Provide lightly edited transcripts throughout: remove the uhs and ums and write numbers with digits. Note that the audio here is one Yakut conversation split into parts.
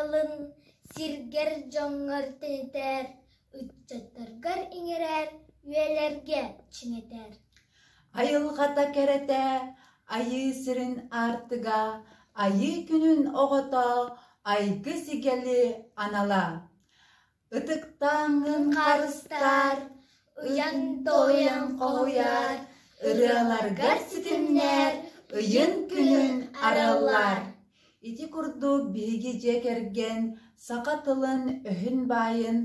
Тапталын сиргэр дьоҥҥор тэнитэр, ыччаттаргар иҥэрэр, үйэлэргэ чиҥэтэр. Айылҕата кэрэтэ, айыы сирин аартыга, айыы күнүн оҕото, айгы-сигэли анала. Ытыктааҥҥын харыстаар, ыйан-туойан хоһуйаар, ырыаларгар ситимнээр, ыйын-күнүн арыаллаар. Ити курдук биһиги дьиэ кэргэн саха тылын өһүн баайын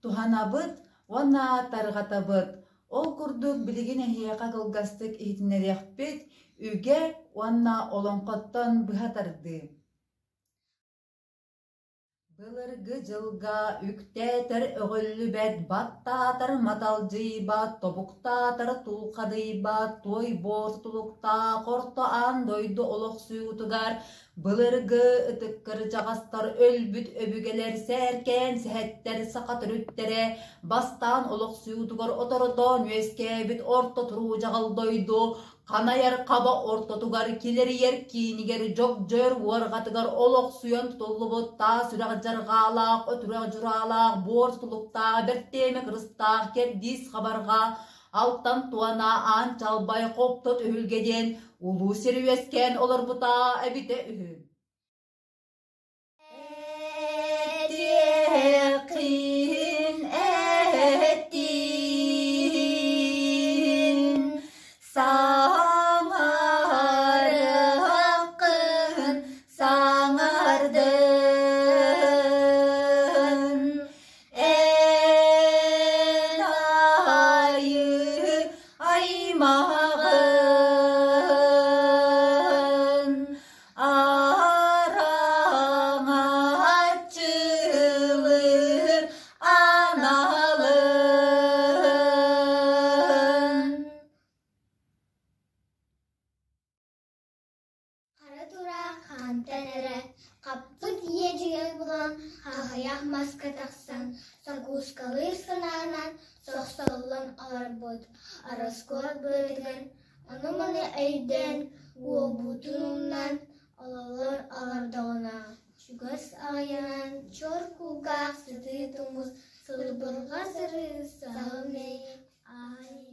туһанабыт уонна тарҕатабыт. Ол курдук билигин эһиэхэ кылгастык иһитиннэриэхпит үгэ уонна олоҥхоттон быһа тардыы. Былыргы дьылга үктээтэр өҕүллүбэт, баттаатар маталдьыйбат, тобуктаатар тулхадыйбат, туой буор тутулуктаах орто аан дойду олохсуйуутугар былыргы ытык кырдьаҕастар өлбүт өбүгэлэр сээркээн сэһэттэр саха төрүттэрэ бастаан олохсуйуутугар отордоон үөскээбит орто туруу дьаҕал дойду Ханайар хаба ортотугар килэрийэр киинигэр дьогдьойор уорҕатыгар олохсуйан тутуллубут таас үрэх дьарҕаалаах, өтүрэх дьураалаах, буор тутулуктаах, бэртээмэ кырыстаах кэрдиис хабарҕа, алтан туона аан чалбай хопто түһүлгэ диэн улуу сир үөскээн олорбута эбитэ үһү. Этиэххин эттиин, саҥарыаххын саҥардын, эн айыы аймаҕын Араҥаччылыыр аналын. Хара тураах хаантан эрэ хаппыт иэдьигэл булан хахыйах маска тахсан сокуускалыыр санаанан сохсоллон олорбут ороскуот быатыгар ону-маны өйдөөн уолбутун умнан Ололор олордоҕуна чугас аҕыйаҕын чуор кулгаах сытыы тумус сылбырҕа сырыы саһыл ааһан.